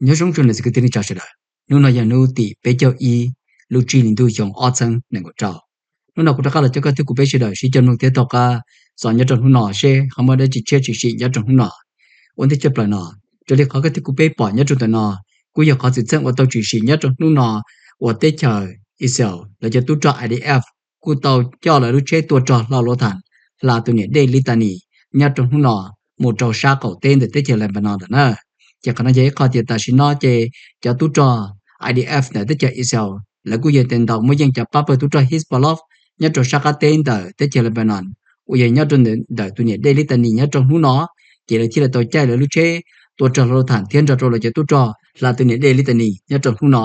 Nyob zoo tsoom niam txiv kwv tij neej tsa sawv daws, hnub no yog hnub tim peb caug ib lub tsib hlis ntuj xyoo ob txhiab nees nkaum rau. Hnub no kuv rov qab los coj koj thiab kuv peb sawv daws sib coj mloog thiab tau qab txog nyob rau hnub no seb ho muaj dab tsi tshiab tshwm sim nyob rau hnub no. Ua ntej tshaj plaws no, raws li qhov koj thiab kuv peb pom nyob rau ntawm no, kuj yog qhov txwm txheej uas tau tshwm sim nyob rau hnub no uas teb chaws Israel lawv cov tub rog I D F kuj tau coj lawv lub tsheb tua rog hlau luv thas hla tus niam dej Litani nyob rau hnub no mus rau sab qaum teb ntawm teb chaws Lebanon lawm na. Ces qhov no yog ib qho tias tam sim no ces cov tub rog I D F ntawm teb chaws Israel lawv kuj yog tias ntaus muaj yeej cov pab pawg tub rog Hezbollah nyob rau sab qab teb ntawm teb chaws Lebanon uas yog nyob rau ntawm tus niam dej Litani nyob rau hnub no. Ces lawv thiaj li tau caij lawv lub tsheb tua rog hlau luv thas thiab nrog rau lawv cov tub rog hla tus niam dej Litani nyob rau hnub no.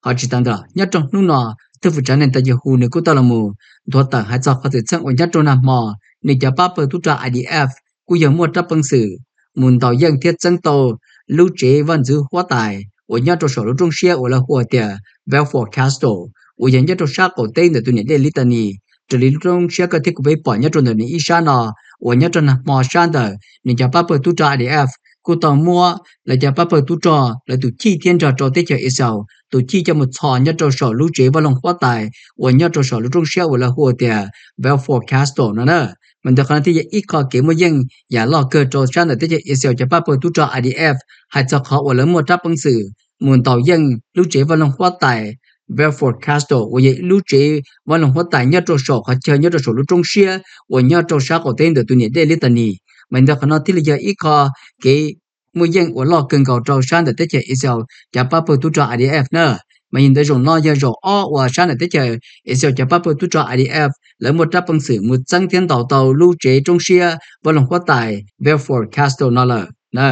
Ho tsis tas ntawd, nyob rau hnub no, thawj hwv tsav Netanyahu nws kuj tau los mus nthuav tawm hais txog qhov txwm txheej uas nyob rau nag hmo nws cov pab pawg tub rog I D F kuj yog muaj rab peev xwm mus ntaus yeej thiab txeeb tau lub tsev vaj ntxwv huab tais uas nyob rau saum lub roob siab uas lawv hu tias Belfort Castle uas yog nyob rau sab qaum teb ntawm tus niam dej Litani. Raws li lub roob siab koj thiab kuv peb pom nyob rau ntawm nws ib sab no uas nyob rau nag hmo sab ntawm nws cov pab pawg tub rog I D F kuj tau muab lawv cov pab pawg tub rog lawv tus chij thiab nrog rau teb chaws Israel tus chij coj mus txhos nyob rau saum lub tsev vaj loog huab tais uas nyob rau saum lub roob siab uas lawv hu tias Belfort Castle no na. Mas ntawm qhov no thiaj yog ib qho kev muaj yeej yam loj kawg rau sab ntawm teb chaws Israel cov pab pawg tub rog I D F hais txog qhov uas lawv muaj rab peev xwm mus ntaus yeej lub tsev vaj loog huab tais Belfort Castle uas yog lub tsev vaj loog huab tais nyob rau saum qhov chaw nyob rau saum lub roob siab uas nyob rau sab qaum teb ntawm tus niam dej Litani. Mas ntawm qhov no thiaj li yog ib qho kev muaj yeej uas loj kawg nkaus rau sab ntawm teb chaws Israel cov pab pawg tub rog I D F na. Mas yog ntawd zaum no yog zaum ob uas sab ntawm teb chaws Israel cov pab pawg tub rog I D F lawv muaj rab peev xwm mus txeeb thiab ntaus tau lub tsev roob siab vaj loog huab tais Belfort Castle no lawm na.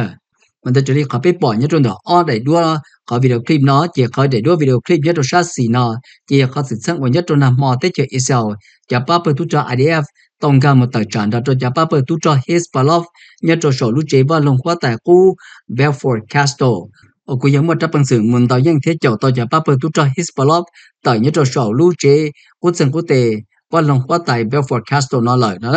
Mas ntawd raws li qhov peb pom nyob rau ntawm ob daim duab qhov video clip no, ces qhov daim duab video clip nyob rau sab xis no ces yog qhov txwm txheej uas nyob rau nag hmo teb chaws Israel cov pab pawg tub rog I D F tau nkag mus tawm tsam nrog rau cov pab pawg tub rog Hezbollah nyob rau saum lub tsev vaj loog huab tais qub Belfort Castle uas kuj yog muaj rab peev xwm mus ntaus yeej thiab caum tau cov pab pawg tub rog Hezbollah tawm nyob rau saum lub tsev qub txeeg qub tes vaj loog huab tais Belfort Castle no lawm no.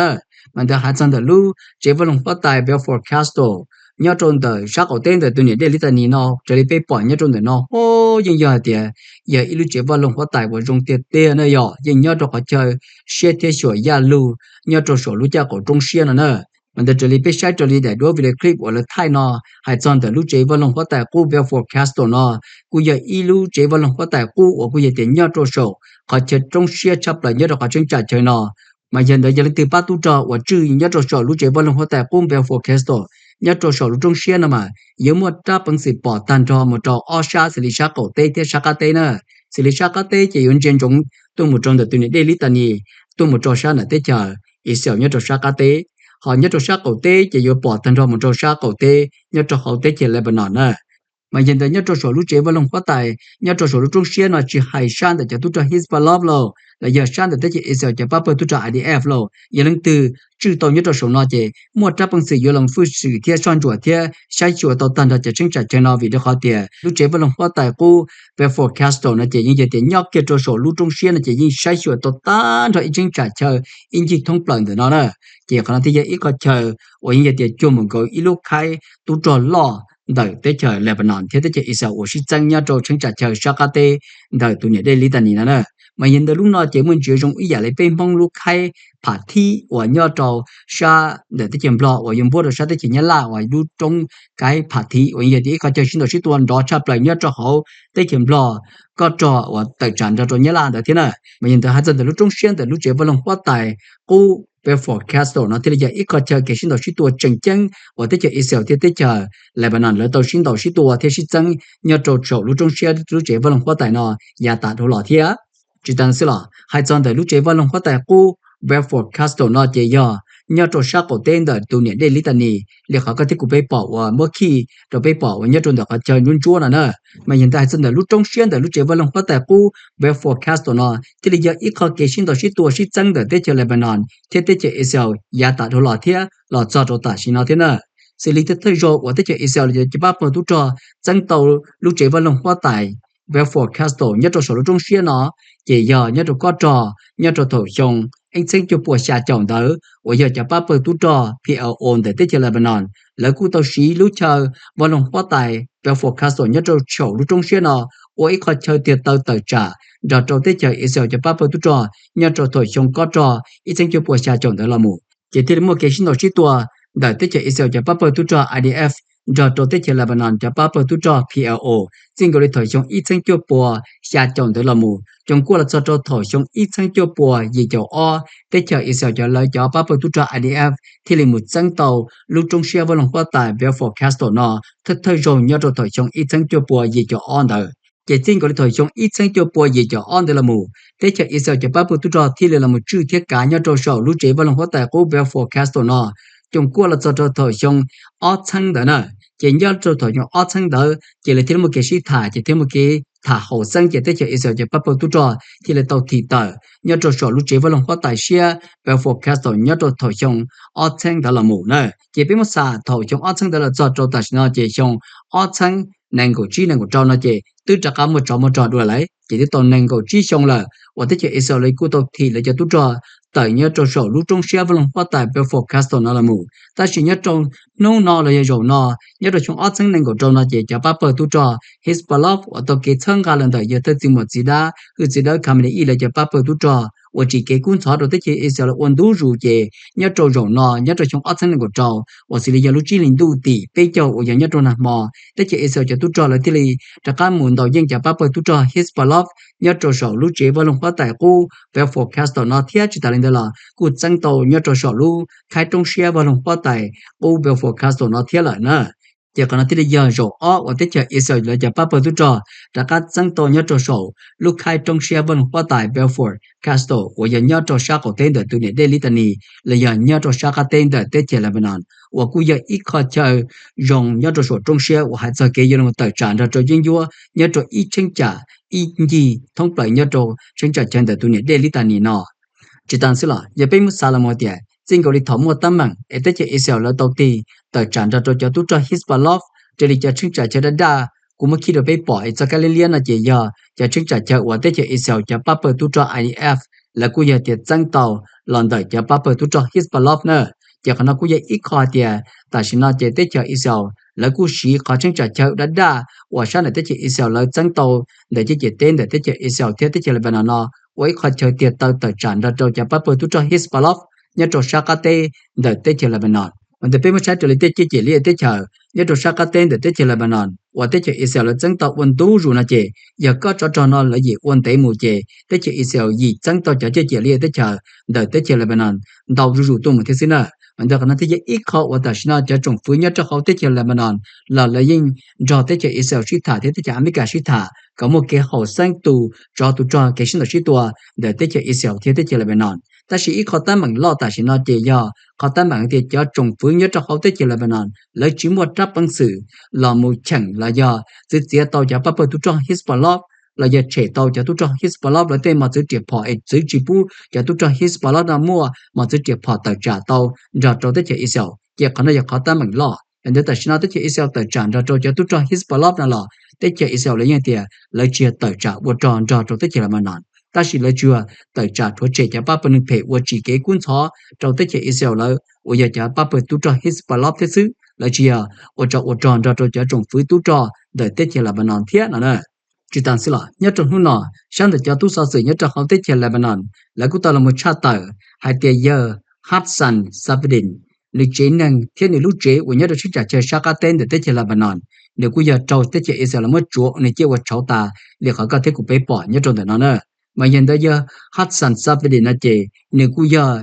Mas ntawd hais txog ntawm lub tsev vaj loog huab tais Belfort Castle nyob rau ntawm sab qaum teb ntawm tus niam dej Litani no, raws li peb pom nyob rau ntawm no ho yeej yog hais tias yog ib lub tsev vaj loog huab tais uas zoo tiag tiag na, yog yeej nyob rau qhov chaw siab thiab xyuam yaj lug nyob rau saum lub caj qaum roob siab no na. Mas ntawd raws li peb saib raws li daim duab video clip uas lawv thaij no, hais txog ntawm lub tsev vaj loog huab tais qub Belfort Castle no kuj yog ib lub tsev vaj loog huab tais qub uas kuj yog tias nyob rau saum qhov chaw roob siab tshaj plaws nyob rau qhov tseeb tsam chaw no. Mas yog ntawd yog leej twg pab tub rog uas tswj nyob rau saum lub tsev vaj loog huab tais qub Belfort Castle nyob rau saum lub roob siab no mas yuav muaj rab peev xwm pom tag nrho mus rau ob sab xws li sab qaum teb thiab sab qab teb na. Xws li sab qab teb ces yuav ntsia ntsoov tuaj mus rau ntawm tus niam dej Litani tuaj mus rau sab ntawm teb chaws Israel nyob rau sab qab teb, ho nyob rau sab qaum teb ces yuav pom tag nrho mus rau sab qaum teb nyob rau hauv teb chaws Lebanon na. Mas yog ntawd nyob rau saum lub tsev vaj loog huab tais nyob rau saum lub roob siab no tsis hais sab ntawm cov tub rog Hezbollah lauj, los yog sab ntawm teb chaws Israel cov pab pawg tub rog I D F lauj, yog leej twg tswj tau nyob rau saum no ces muaj rab peev xwm yuav los fwj xwm thiab soj ntsuam thiab saib xyuas tau tag nrho cov tseeb tsam chaw no, vim rau qhov tias lub tsev vaj loog huab tais qub Belfort Castle no ces yeej yog tias nyob kiag rau saum lub roob siab no ces yeej saib xyuas tau tag nrho ib tseeb tsam chaw ib ncig thoob plaws ntawm no na. Ces qhov no thiaj yog ib qho chaw uas yeej yog tias cuag mus nkaus ib lub khaib tub rog loj ntawm teb chaws Lebanon thiab teb chaws Israel uas sib txeeb nyob rau tseeb tsam chaw sab qab teb ntawm tus niam dej Litani no na. Mas yog ntawm lub no ces muaj ntsis zoo ib yam li peb Hmoob lub khaib Pham Thib uas nyob rau sab ntawm teb chaws Nplog uas yuav npuab rau sab teb chaws Nyab Laj uas lub roob khaib Pham Thib uas yeej yog tias ib qho chaw sib ntaus sib tua nrov tshaj plaws nyob rau hauv teb chaws Nplog, kob rog uas tawm tsam nrog rau Nyab Laj ntawd thiab na. Mas yog ntawd hais txog ntawm lub roob siab ntawm lub tsev vaj loog huab tais qub Belfort Castle no thiaj li yog ib qho chaw kev sib ntaus sib tua tseem ceeb uas teb chaws Israel thiab teb chaws Lebanon lawv tau sib ntaus sib tua thiab sib txeeb nyob rau saum lub roob siab lub tsev vaj loog huab tais no yav tas dhau los thiab. Tsis tas xwb los hais txog ntawm lub tsev vaj loog huab tais qub Belfort Castle no ces yog nyob rau sab qaum teb ntawm tus niam dej Litani li qhov koj thiab kuv peb pom uas muab khij rau peb pom uas nyob rau ntawm qhov chaw ntsuab ntsuab no na. Mas yog ntawd hais txog ntawm lub roob siab ntawm lub tsev vaj loog huab tais qub Belfort Castle no thiaj li yog ib qho kev sib ntaus sib tua sib txeeb ntawm teb chaws Lebanon thiab teb chaws Israel yav tas dhau los thiab los txog rau tam sim no thiab na. Xws li thawj zaug uas teb chaws Israel cov pab pawg tub rog txeeb tau lub tsev vaj loog huab tais Belfort Castle nyob rau saum lub roob siab no ces yog nyob rau kob rog nyob rau thaum xyoo ib txheeb cuaj pua xya caum ntawd uas yog cov pab pawg tub rog P L O ntawm teb chaws Lebanon, lawv kuj tau siv lub chaw vaj loog huab tais Belfort Castle nyob rau saum lub roob siab no ua ib qho chaw tiag taw tawm tsam nrog rau teb chaws Israel cov pab pawg tub rog nyob rau thaum xyoo kob rog ib txheeb cuaj pua xya caum ntawd los mus. Ces thiaj li muaj kev sib ntaus sib tua ntawm teb chaws Israel cov pab pawg tub rog I D F nrog rau teb chaws Lebanon cov pab pawg tub rog P L O txij nkaus li thaum xyoo ib txheeb cuaj pua xya caum ntawd los mus, coom kuaj los txog rau thaum xyoo ib txheeb cuaj pua yim caum ob, teb chaws Israel cov lawv cov pab pawg tub rog I D F thiaj li mus txeeb tau lub roob siab vaj loog huab tais Belfort Castle no thawj thawj zaug nyob rau thaum xyoo ib txheeb cuaj pua yim caum ob ntawd. Ces txij nkaus li thaum xyoo ib txheeb cuaj pua yim caum ob ntawd los mus, teb chaws Israel cov pab pawg tub rog thiaj li los mus tswj thiab kav nyob rau saum lub tsev vaj loog huab tais qub Belfort Castle no coom kuaj los txog rau thaum xyoo ob txheeb ntawd na. Ces nyob rau thaum xyoo ob txheeb ntawd ces lawv thiaj li muaj kev sib tham, ces thiaj muaj kev tham haum xeeb, ces teb chaws Israel cov pab pawg tub rog thiaj li tau thim tawm nyob rau saum lub tsev vaj loog huab tais siab Belfort Castle nyob rau thaum xyoo ob txheeb ntawd los mus na. Ces peb muab xam thaum xyoo ob txheeb ntawd los txog rau tam sim no ces xyoo ob txheeb nees nkaum tsib nees nkaum rau no ces twb rov qab muaj tsov muaj rog dua lawm, ces twb tau nees nkaum tsib xyoo lawm uas teb chaws Israel lawv kuj tau thim lawv cov tub rog tawm nyob rau saum lub roob siab vaj loog huab tais Belfort Castle no los mus. Tab sis nyob rau hnub no los yog zaum no, nyob rau xyoo ob txheeb nees nkaum rau no ces cov pab pawg tub rog Hezbollah uas tau kev txhawb nqa los ntawm yawg thawj txiv muam txiv dab hwj txiv dawb Khamenei lawv cov pab pawg tub rog uas tsim kev kub ntxhov rau teb chaws Israel lawv ua ntu zus, ces nyob rau zaum no nyob rau xyoo ob txheeb nees nkaum rau uas xws li yog lub tsib hlis ntuj tim peb caug uas yog nyob rau nag hmo, teb chaws Israel cov tub rog lawv thiaj li rov qab mus ntaus yeej cov pab pawg tub rog Hezbollah nyob rau saum lub tsev vaj loog huab tais qub Belfort Castle no thiab tsis tas li ntawd los kuj txeeb tau nyob rau saum lub khaib roob siab vaj loog huab tais qub Belfort Castle no thiab lawm na. Ces qhov no thiaj li yog zaum ob uas teb chaws Israel lawv cov pab pawg tub rog rov qab txeeb tau nyob rau saum lub khaib roob siab vaj loog huab tais Belfort Castle uas yog nyob rau sab qaum teb ntawm tus niam dej Litani los yog nyob rau sab qab teb ntawm teb chaws Lebanon, uas kuj yog ib qho chaw zoo nyob rau saum roob siab uas hais txog kev yuav los tawm tsam nrog rau yeeb ncuab nyob rau ib cheeb tsam ib ncig thoob plaws nyob rau cheeb tsam chaw ntawm tus niam dej Litani no. Tsis tas xwb los yog peb muab xav los mus tias txij nkaus li thaum muaj teeb meem es teb chaws Israel lawv tau tig tawm tsam nrog rau cov tub rog Hezbollah, raws li cov cheeb tsam chaw daj daj kuv muab khij rau peb pom es txoj kab liab liab no ces yog cov cheeb tsam chaw uas teb chaws Israel cov pab pawg tub rog I D F lawv kuj yog tias txeeb tau los ntawm cov pab pawg tub rog Hezbollah na. Ces qhov no kuj yog ib qho hais tias tam sim no ces teb chaws Israel lawv kuj siv qhov cheeb tsam chaw daj daj uas sab ntawm teb chaws Israel lawv txeeb tau ntawm ciam teb ntawm teb chaws Israel thiab teb chaws Lebanon no ua ib qho chaw tiag taw tawm tsam nrog rau cov pab pawg tub rog Hezbollah nyob rau sab qab teb ntawm teb chaws Lebanon. Ntawm peb muab saib raws li tej ciaj ciam liaj teb chaws nyob rau sab qab teb ntawm teb chaws Lebanon uas teb chaws Israel lawv txeeb tau ua ntu zus no ces yog kob tsov rog no lawv yim ua ntev mus ces teb chaws Israel yim txeeb tau cov ciaj ciam liaj teb chaws ntawm teb chaws Lebanon ntau zuj zus tuaj mus thiab xwb na. Mas ntawm qhov no thiaj yog ib qho uas tam sim no cov tsoom fwv nyob rau hauv teb chaws Lebanon los lawv yeej nrog teb chaws Israel sib tham thiab teb chaws Amelikas sib tham kom muaj kev haum xeeb tus tsov tus rog kev sib ntaus sib tua ntawm teb chaws Israel thiab teb chaws Lebanon. Tab sis ib qho teeb meem loj tam sim no ces yog qhov teeb meem hais tias cov tsoom fwv nyob rau hauv teb chaws Lebanon lawv tsis muaj rab peev xwm los mus cheem los yog txwv txiav tau cov pab pawg tub rog Hezbollah los yog tshem tau cov tub rog Hezbollah lawv tej mos txwv riam phom es txwv tsis pub cov tub rog Hezbollah no muaj mos txwv riam phom tawm tsam tau nrog rau teb chaws Israel. Ces qhov no yog qhov teeb meem loj. Ntawm tam sim no teb chaws Israel tawm tsam nrog rau cov tub rog Hezbollah no los teb chaws Israel lawv yeej tias lawv tsis yog tawm tsam ua rog nrog rau teb chaws Lebanon, tab sis lawv tsuas yog tawm tsam rhuav tshem cov pab pawg neeg phem uas tsim kev kub ntxhov rau teb chaws Israel lawv uas yog cov pab pawg tub rog Hezbollah thiab xwb, lawv tsis yog ua rog ua rog nrog rau cov tsoom fwv tub rog ntawm teb chaws Lebanon thiab no na. Tsis tas xwb los nyob rau hnub no, sab ntawm cov tub xov xwm nyob rau hauv teb chaws Lebanon lawv kuj tau los mus tshaj tawm hais tias yawg Hassan Safieddine, nws tsev neeg thiab nws lub tsev uas nyob rau cheeb tsam chaw sab qab teb ntawm teb chaws Lebanon, nws kuj yog raug teb chaws Israel lawv muab tsuav ua nws ciaj ua tshauv tas li qhov koj thiab kuv peb pom nyob rau ntawm no na. Mas yog ntawd yawg Hassan Safieddine no ces nws kuj yog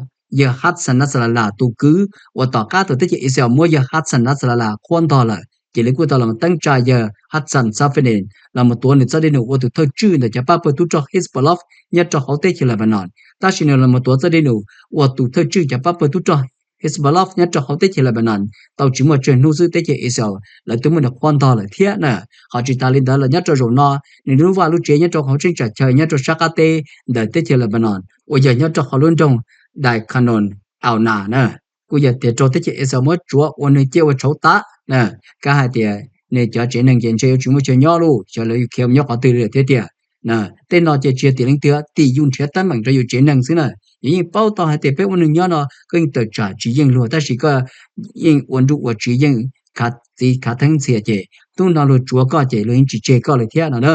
yawg Hassan Nasrallah tus kwv uas tom qab thaum teb chaws Israel muab yawg Hassan Nasrallah qhuab ntog lawm ces lawv kuj tau los teeb tsa yawg Hassan Safieddine los mus tuav nws txoj dej num ua tus thawj tswj ntawm cov pab pawg tub rog Hezbollah nyob rau hauv teb chaws Lebanon. Tab sis nws los mus tuav txoj dej num ua tus thawj tswj cov pab pawg tub rog Hezbollah nyob rau hauv teb chaws Lebanon tau tsis muaj tsawg hnub xwb teb chaws Israel lawv twb muab nws qhuab ntog lawm thiab na. Ho tsis tas li ntawd los nyob rau zaum no, nws lub vaj lub tsev nyob rau hauv cheeb tsam chaw nyob rau sab qab teb ntawm teb chaws Lebanon uas yog nyob rau hauv lub nroog Dai Khanon Auna na, kuj yog tias raug teb chaws Israel muab tsuav ua nws ciaj ua tshauv tas na. Kav hais tias nws cov tsev neeg ces ntshe yuav tsis muaj chaw nyob lauj, xyov lawv yuav khiav mus nyob qhov twg li lawm thiab tiag. Tej no ces tsis yog tim leej twg, tim yus nrhiav teeb meem rau yus tsev neeg xwb na. Yus yeej paub tau hais tias peb ua neeg nyob no koj yeej tawm tsam tsis yeej luag, tab sis koj yeej ua nruj ua tsiv, yeej khav txiv khav theeb ntxhias, ces hnub no luag tsuav koj ces luag yeej tsis tseg koj li thiab no na.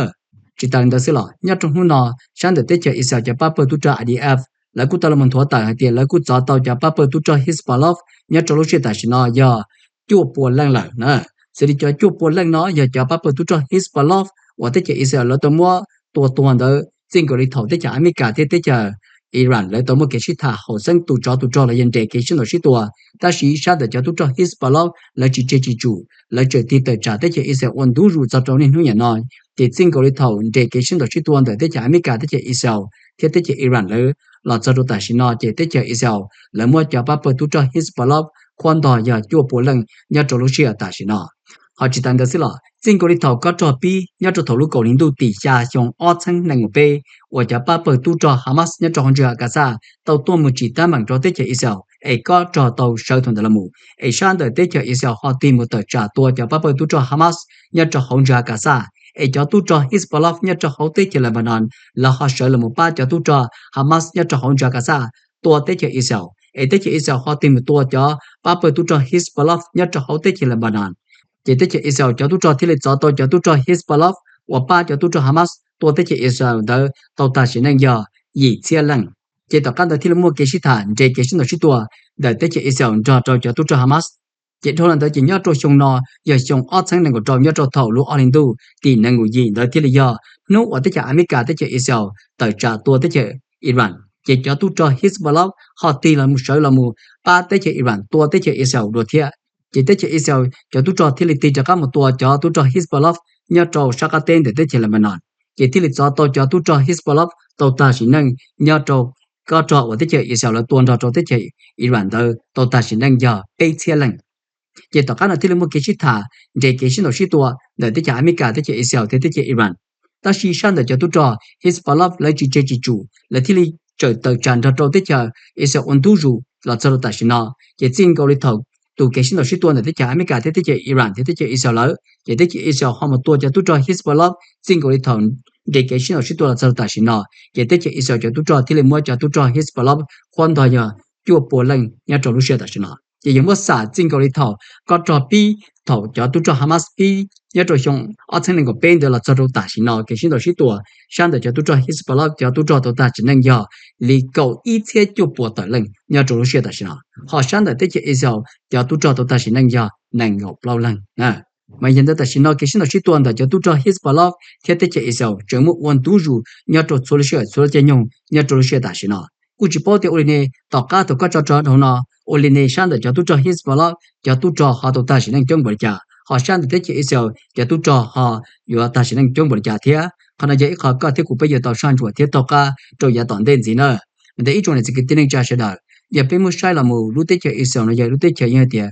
Tsis tas li ntawd xwb los nyob rau hnub no, sab ntawm teb chaws Israel cov pab pawg tub rog I D F, lawv kuj tau los nthuav tawm hais tias lawv kuj txov tau cov pab pawg tub rog Hezbollah nyob rau lub sij hawm tam sim no yog cuaj pua leej lawm na. Xws li cov cuaj pua leej no yog cov pab pawg tub rog Hezbollah uas teb chaws Israel lawv tau muab tua tuag ntawd, txij nkaus li thaum teb chaws Amelikas thiab teb chaws Iran lawv tau muaj kev sib tham haum xeeb tus tsov tus rog los yog nres kev sib ntaus sib tua, tab sis sab ntawm cov tub rog Hezbollah lawv tsis tseg tsis tsum, lawv tseem tig tawm tsam teb chaws Israel ua ntu zus txog rau niaj hnub niam no. Ces txij nkaus li thaum nres kev sib ntaus sib tua ntawm teb chaws Amelikas, teb chaws Israel thiab teb chaws Iran lawv los txog rau tam sim no, ces teb chaws Israel lawv muab cov pab pawg tub rog Hezbollah qhuab ntog yog cuaj pua leej nyob rau lub sij hawm tam sim no. Ho tsis tas ntawd xwb los txij nkaus li thaum kob rog pib nyob rau thaum lub kaum hli ntuj tim xya xyoo ob txhiab nees nkaum peb uas cov pab pawg tub rog Hamas nyob rau hauv ntswg Gaza tau tuaj mus tsim teeb meem rau teb chaws Israel es kob rog tau sawv thaum ntawd los mus, es sab ntawm teb chaws Israel ho tig mus tawm tsam tua cov pab pawg tub rog Hamas nyob rau hauv ntswg Gaza. Es cov tub rog Hezbollah nyob rau hauv teb chaws Lebanon lawv ho sawv los mus pab cov tub rog Hamas nyob rau hauv ntswg Gaza tua teb chaws Israel, es teb chaws Israel ho tig mus tua cov pab pawg tub rog Hezbollah nyob rau hauv teb chaws Lebanon. Ces teb chaws Israel cov tub rog thiaj li txov tau cov tub rog Hezbollah uas pab cov tub rog Hamas tua teb chaws Israel ntawd tau tag sim neej yog yim txhiab leej. Ces tom qab ntawd thiaj li muaj kev sib tham nres kev sib ntaus sib tua ntawm teb chaws Israel nrog rau cov tub rog Hamas. Ces dhau los ntawd ces nyob rau xyoo no yog xyoo ob txhiab nees nkaum rau nyob rau thaum lub ob hli ntuj tim nees nkaum yim ntawd thiaj li yog hnub uas teb chaws Amelikas teb chaws Israel tawm tsam tua teb chaws Iran, ces cov tub rog Hezbollah ho tig los mus sawv los mus pab teb chaws Iran tua teb chaws Israel dua thiab. Ces teb chaws Israel cov tub rog thiaj li tig rov qab mus tua cov tub rog Hezbollah nyob rau sab qab teb ntawm teb chaws Lebanon, ces thiaj li txov tau cov tub rog Hezbollah tau tag sim neej nyob rau kob rog uas teb chaws Israel lawv tua nrog rau teb chaws Iran ntawd tau tag sim neej yog peb txhiab leej. Ces tom qab no thiaj li muaj kev sib tham nres kev sib ntaus sib tua ntawm teb chaws Amelikas, teb chaws Israel thiab teb chaws Iran. Tab sis sab ntawm cov tub rog Hezbollah lawv tsis tseg tsis tsum, lawv thiaj li tseem tawm tsam nrog rau teb chaws Israel ua ntu zus los txog rau tam sim no. Ces txij nkaus li thaum tus kev sib ntaus sib tua ntawm teb chaws Amelikas thiab teb chaws Iran thiab teb chaws Israel lawm, ces teb chaws Israel ho mus tua cov tub rog Hezbollah txij nkaus li thaum nres kev sib ntaus sib tua los txog rau tam sim no. Ces teb chaws Israel cov tub rog thiaj li muab cov tub rog Hezbollah qhuab ntog yog cuaj pua leej nyob rau lub sij hawm tam sim no. Ces yog muab xam txij nkaus li thaum kob rog pib, thaum cov tub rog Hamas pib nyob rau xyoo ob txhiab nees nkaum peb ntawd los txog rau tam sim no kev sib ntaus sib tua, sab ntawm cov tub rog Hezbollah cov tub rog tau tag sim neej yog li kaum ib txhiab cuaj pua tawm leej nyob rau lub sij hawm tam sim no. Ho sab ntawm teb chaws Israel cov tub rog tau tag sim neej yog nees nkaum plaub leeg. Mas yog ntawd tam sim no kev sib ntaus sib tua ntawm cov tub rog Hezbollah thiab teb chaws Israel tseem muaj ua ntu zus nyob rau txhua lub sij hawm txhua lub caij nyoog nyob rau lub sij hawm tam sim no. Kuj tsis paub tias ua li ne tom qab thaum kob rog rov dhau no, ua li ne sab ntawm cov tub rog Hezbollah cov tub rog ho tau tag sim neej coob npaum li cas, ho sab ntawm teb chaws Israel cov tub rog ho yuav tag sim neej coob npaum li cas thiab. Qhov no yog ib qho koj thiab kuv peb yuav tau soj ntsuam thiab taug qab rau yav tom ntej ntxiv na. Mas ntawm ib tsoom niam txiv kwv tij neej tsa sawv daws, yog peb muab saib los mus lub teb chaws Israel no yog lub teb chaws yeej hais tias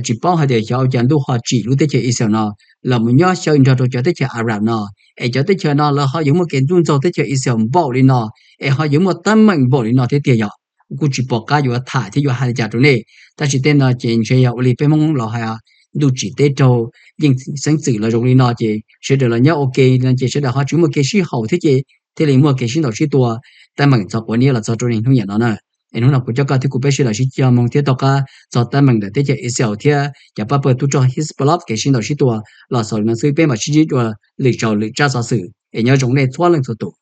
tsis paub hais tias xyov ua cas ntuj ho tsim lub teb chaws Israel no los mus nyob xyaw nrog rau cov teb chaws Arab no, es cov teb chaws no lawv ho yuav muaj kev ntxub ntxaug teb chaws Israel npaum li no, es ho yuav muaj teeb meem npaum li no thiab tiag. Yog kuj tsis pom qab yuav tham thiab yuav hais li cas rau nej, tab sis tej no ces ntshe yog ua li peb Hmoob los hais ntuj tsim teb raug yeej xeeb txwm los zoo li no ces sawv daws los nyob ua ke no ces sawv daws ho tsis muaj kev sib haum thiab ces thiaj li muaj kev sib ntaus sib tua teeb meem txog quav niab los txog rau niaj hnub niam no na. Es hnub no kuv coj koj thiab kuv peb sawv daws sib cog mloog thiab taug qab txog teeb meem ntawm teb chaws Israel thiab cov pab pawg tub rog Hezbollah kev sib ntaus sib tua los xaus li no xwb, peb mam sib ntsib dua lwm zaus lwm tsab xov xwm es nyob zoo nej txhua leej txhua tus.